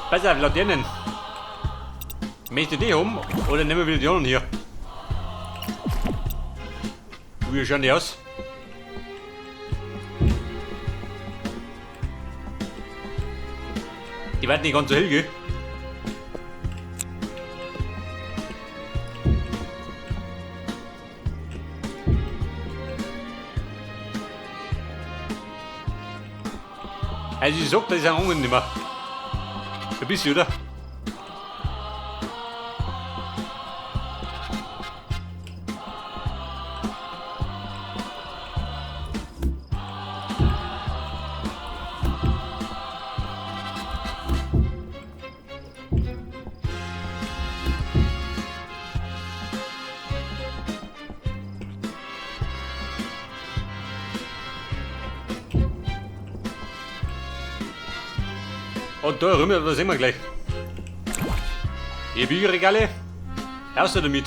Pass auf, Laternen. Möchtest du die haben oder nehmen wir wieder die anderen hier? Wie schauen die aus? Die werden nicht ganz so hell, gell? Also ich sag, das ist ein angenehmer. Ein bisschen, oder? Und da rüber, das sehen wir gleich. Hier Bücherregale. Raus damit.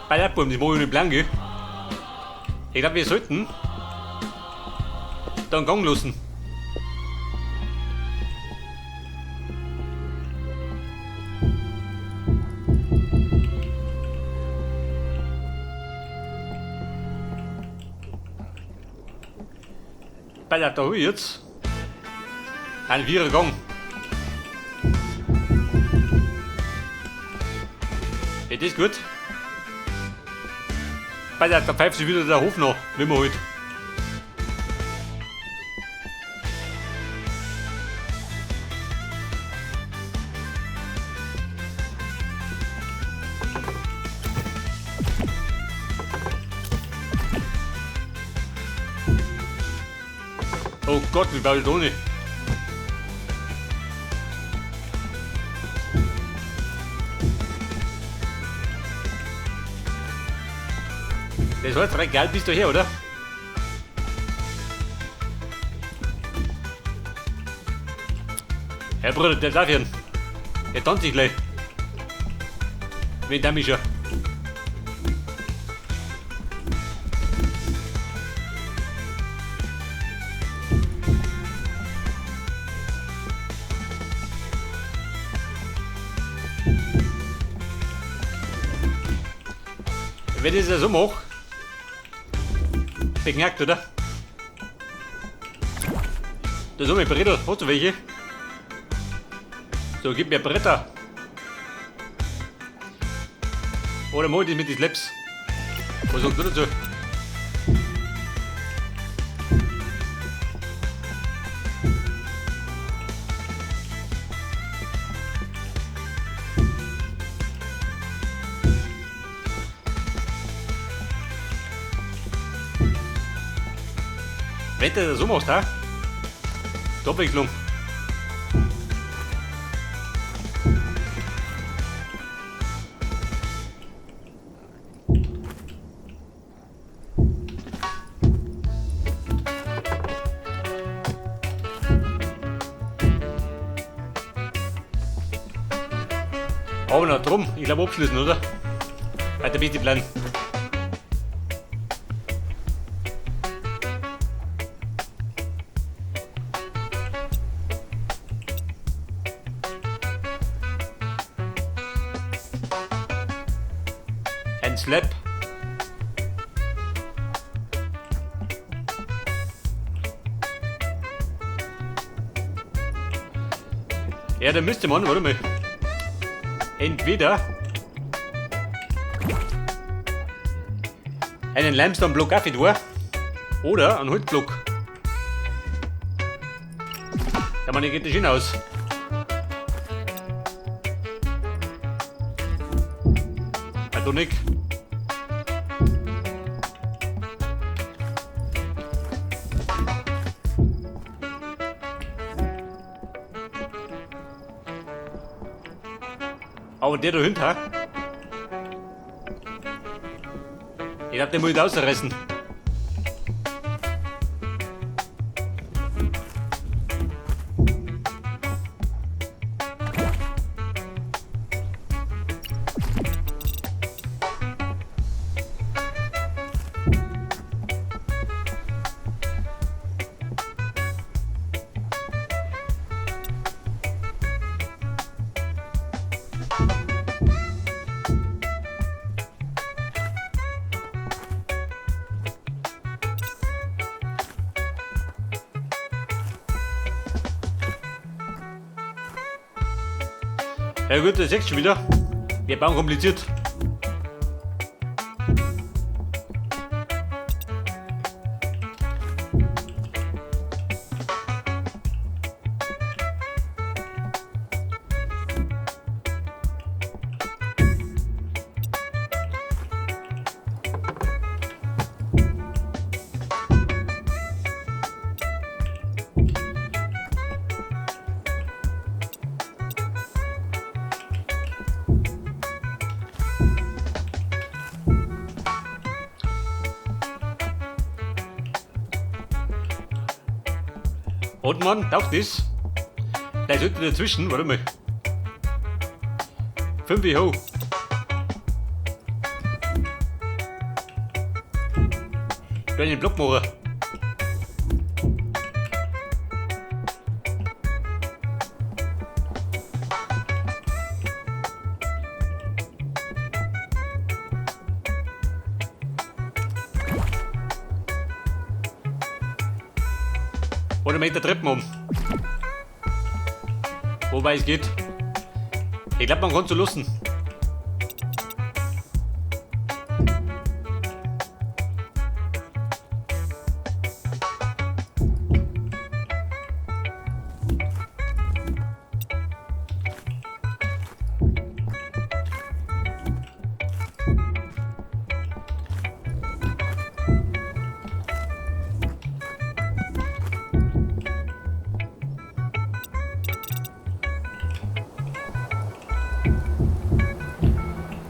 Bei der Bum, das mach ich nicht blank, gell? Ich glaube, wir sollten da einen Gang lassen. Bei der da hab ich jetzt einen vierer Gang. Ja, das ist gut. Bei der, da pfeift sich wieder der Hof noch, wie man halt. Oh Gott, wie baue ich da nicht? Das war jetzt recht geil bis daher, oder? Herr Bruder, der darf hier. Der tanzt sich gleich. Wen der mich schon? Wenn ich das so mache, beknackt, oder? Da so mit Bretter, hast du welche? So, gib mir Bretter. Oder mach ich das mit den Slaps? Was sagst du dazu? Wenn du das so machst, ha? Die Abwechslung. Aber noch drum, ich glaube abschließen, oder? Weiter bitte bleiben. Ein Slap. Ja, da müsste man, warte mal. Entweder einen Limestone-Block auch tun, oder einen Holzblock. Ja, man, geht das schön aus. Also nicht. Aber der dahinter, ich glaub, den muss ich rausreißen. Ja gut, das siehst du schon wieder. Wir bauen kompliziert. Und man, taucht das? Da ist unten dazwischen, warte mal. 5 hoch. Da einen Block machen. Oder mit der Treppen um. Wobei es geht. Ich glaube, man kann so lassen.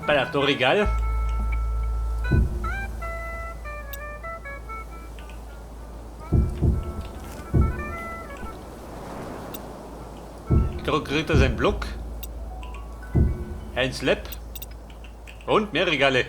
Bei der Regal. Da kriegt er seinen Block, ein Slab und mehr Regale.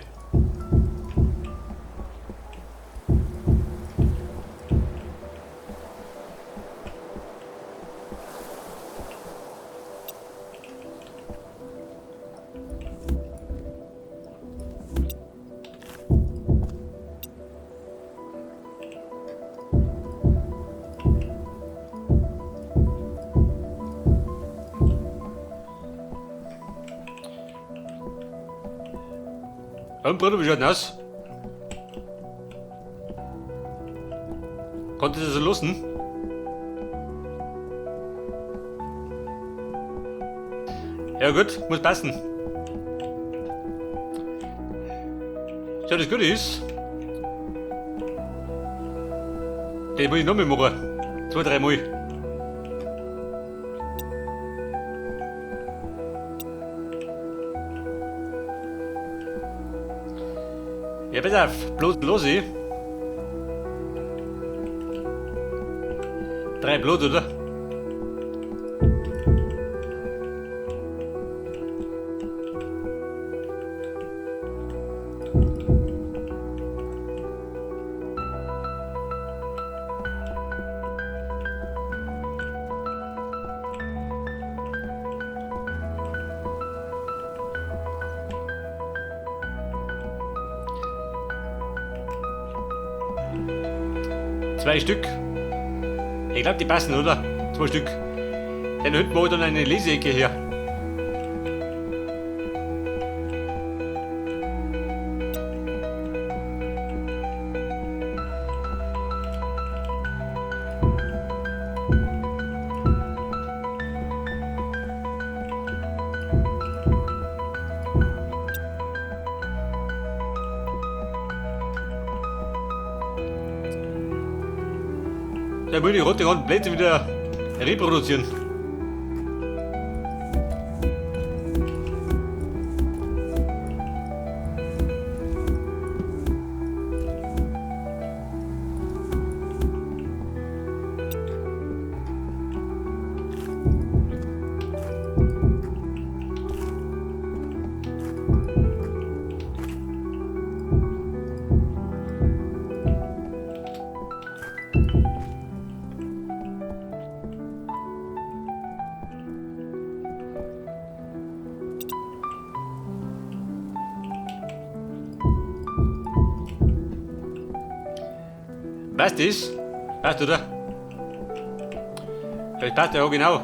Und Bruder, wie schaut denn aus? Konnte das so lassen? Ja gut, muss passen. So, das Gute ist, den muss ich noch mal machen. 2, 3 Mal. Ja, pass auf, bloß los, ich. 3 Blut, oder? Zwei Stück. Ich glaube, die passen, oder? 2 Stück. Dann hinten mache ich dann eine Leseecke her. Da will die rote Blätter wieder reproduzieren. Passt das? Passt, oder? Das passt ja genau.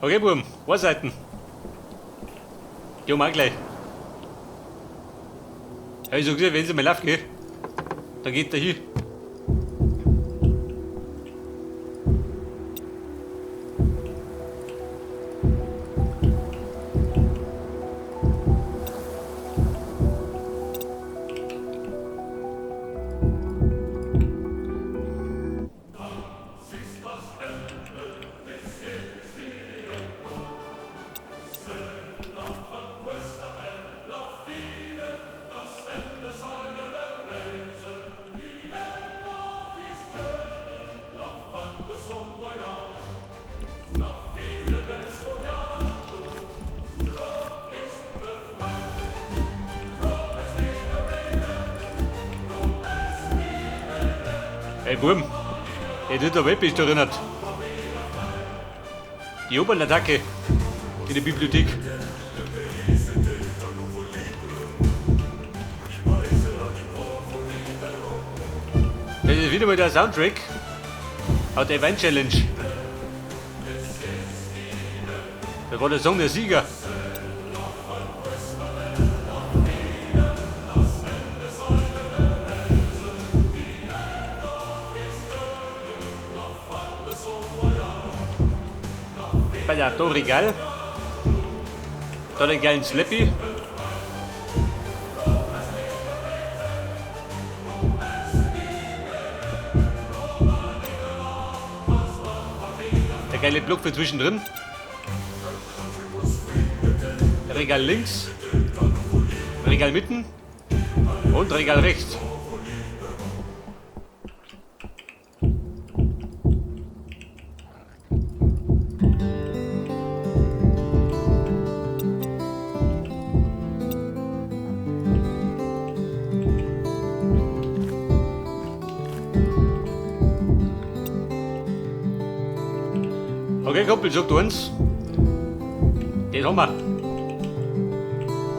Okay, Buben, Ohrseiten. Die haben wir auch gleich. Ja, ich sag dir, wenn sie mal laufen geht, dann geht der hin. Hey Buben, der tut der Web ist erinnert. Die Obernattacke in der Bibliothek. Das ist wieder mal der Soundtrack aus der Event Challenge. Das war der Song der Sieger. Bei der da Regal. Da den geilen Slappy. Der geile Block für zwischendrin. Regal links, Regal mitten und Regal rechts. Okay, Kumpel, sagt uns. Den haben wir.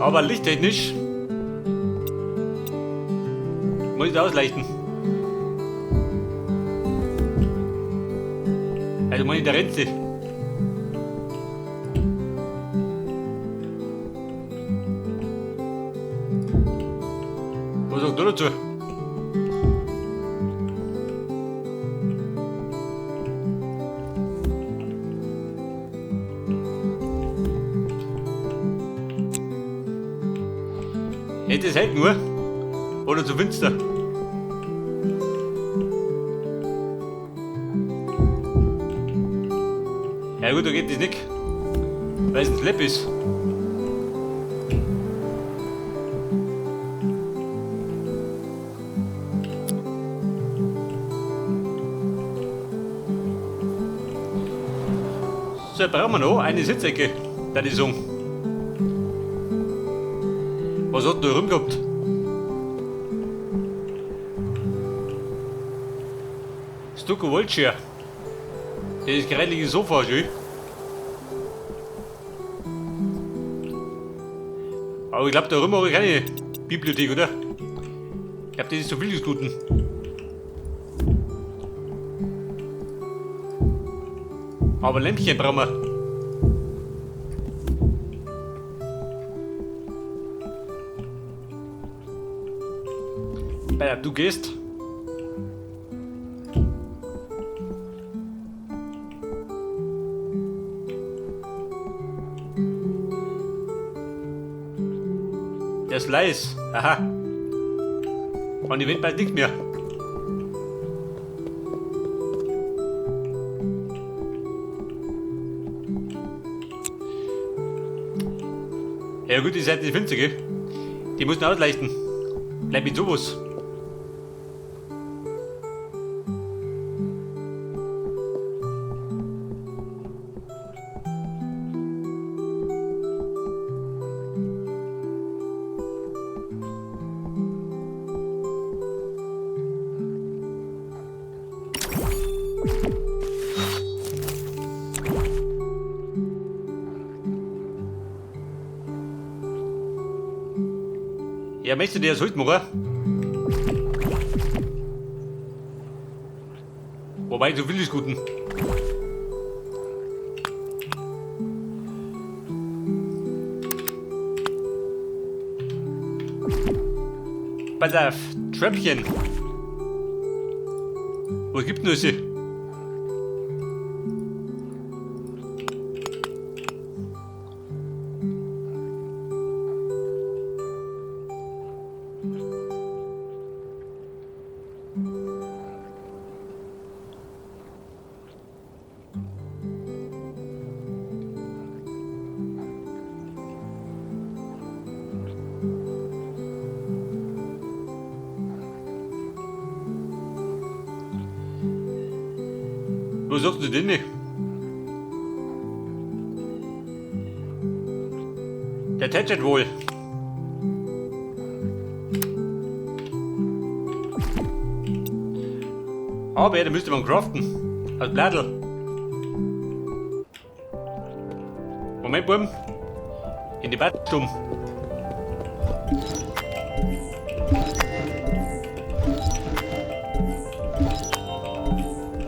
Aber lichttechnisch muss ich da ausleichten. Also meine der Renze. Was sagst du dazu? Hätte es halt nur oder zu finster. Ja gut, da geht das nicht, weil es ein Slap ist. So, brauchen wir noch eine Sitzecke, da die sagen. Was hat denn da rum gehabt? Stucco Wallchair. Das ist gerade Sofa, schön. Aber ich glaube, da rum habe ich keine Bibliothek, oder? Ich glaube, das ist zu viel des Guten. Aber Lämpchen brauchen wir. Ja, du gehst. Der ist leis. Aha. Und die Wind bald nicht mehr. Ja gut, die Seite ist finster, gell? Die müssen ausleichten. Bleib mit sowas. Ja, möchtest du dir das heute machen? Wobei, so viel ist guten. Pass auf, Treppchen. Was gibt denn das hier? Was sagst du denn nicht? Der tätschert wohl. Aber da müsste man craften. Als Bladel. Moment, Buben. In die Badstumm.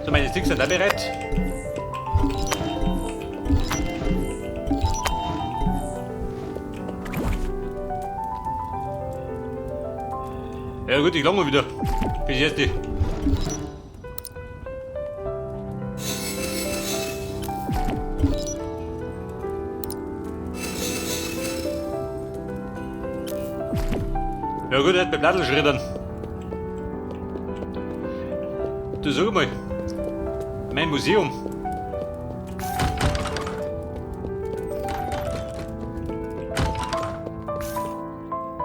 So, meine Sticks sind da bereit. Ja gut, ich lange wieder. Bis jetzt. Ja gut, er hat bei Bladel schreddern. Du sag mal, mein Museum.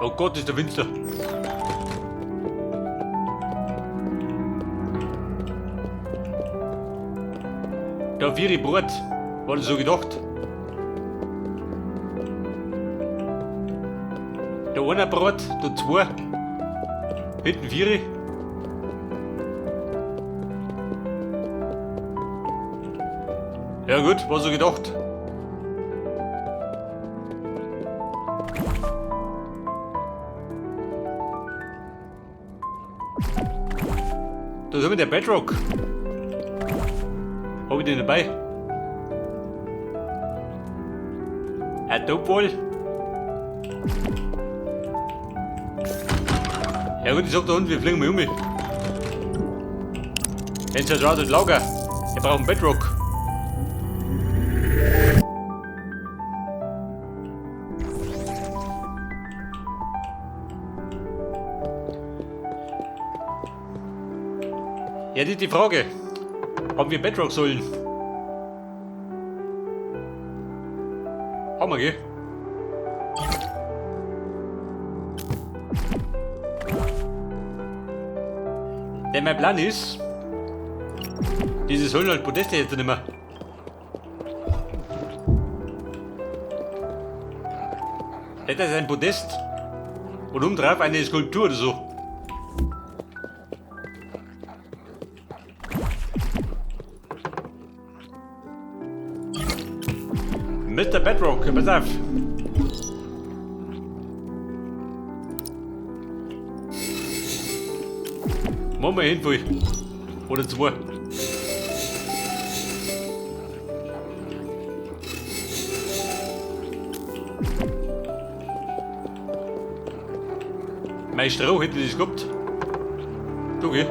Oh Gott, ist der finster. Da vier Brot, war das so gedacht. Da einer Brot, da zwei. Hinten vier. Ja gut, war so gedacht. Da ist der Bedrock. Hab ich den dabei? Ein wohl. Ja gut, ich sag da unten, wir fliegen mal um. Wenn's jetzt raus Lager. Wir brauchen Bedrock. Ja, die Frage. Haben wir Bedrock sollen? Haben wir, gell? Denn mein Plan ist, diese sollen halt Podeste jetzt nicht mehr. Das ist ein Podest und oben drauf eine Skulptur oder so. Mr. Bedrock, pass auf. Machen wir hin, voll. Oder zwei. Mein Stroh hätte ich das gehabt. Du, gell?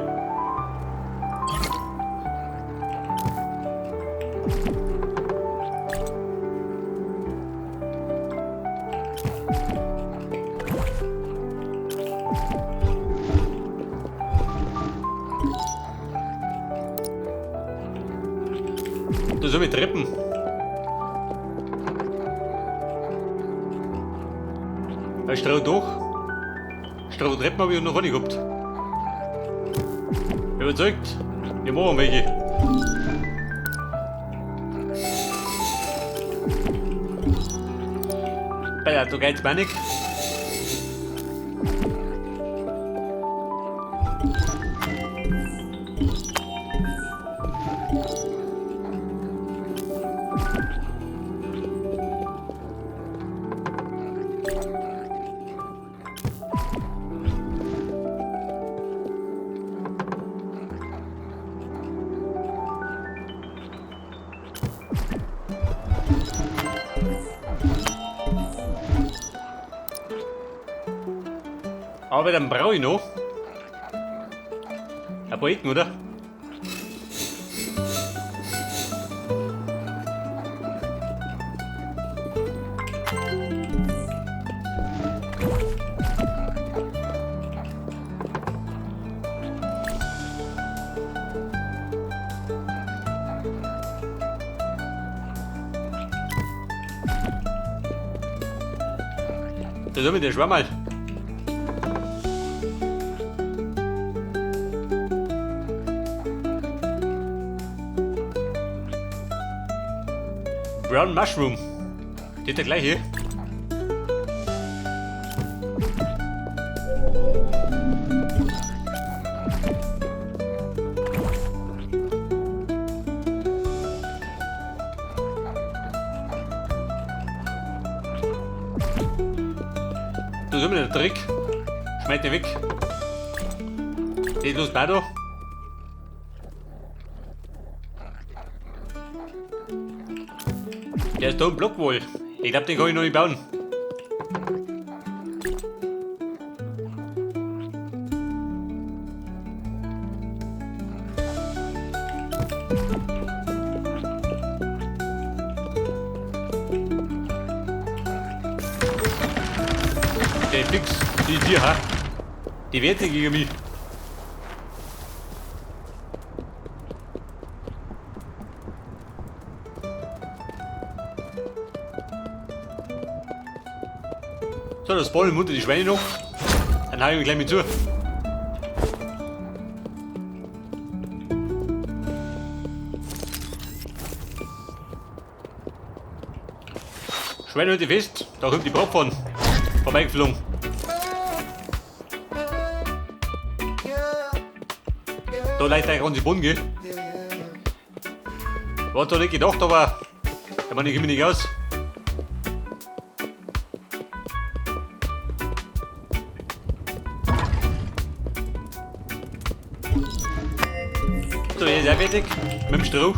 Da sind wir Treppen. Ein Stroh durch. Strohtreppen habe ich noch nicht gehabt. Überzeugt, wir machen welche. Bei der geht's Panik. Aber dann brauche ich noch ein paar Ecken, oder? Da soll mir der Schwamm halt. Brown Mushroom. Das ist der gleiche. Da ist immer der Trick. Schmeißt den weg. Geht los, Bado. Der ist da im Block wohl. Ich glaube, den kann ich noch nicht bauen. Der fix, die Tier, ha? Die wehrt sich gegen mich. So, das spawnen munter die Schweine noch. Dann hau ich mich gleich mit zu. Schweine heute fest, da kommt die Bratpfanne vorbeigeflogen. Da leicht eigentlich die Boden, gell? War zwar nicht gedacht, aber ich meine, ich komme nicht aus. So, hier ist auch fertig mit dem Stroh.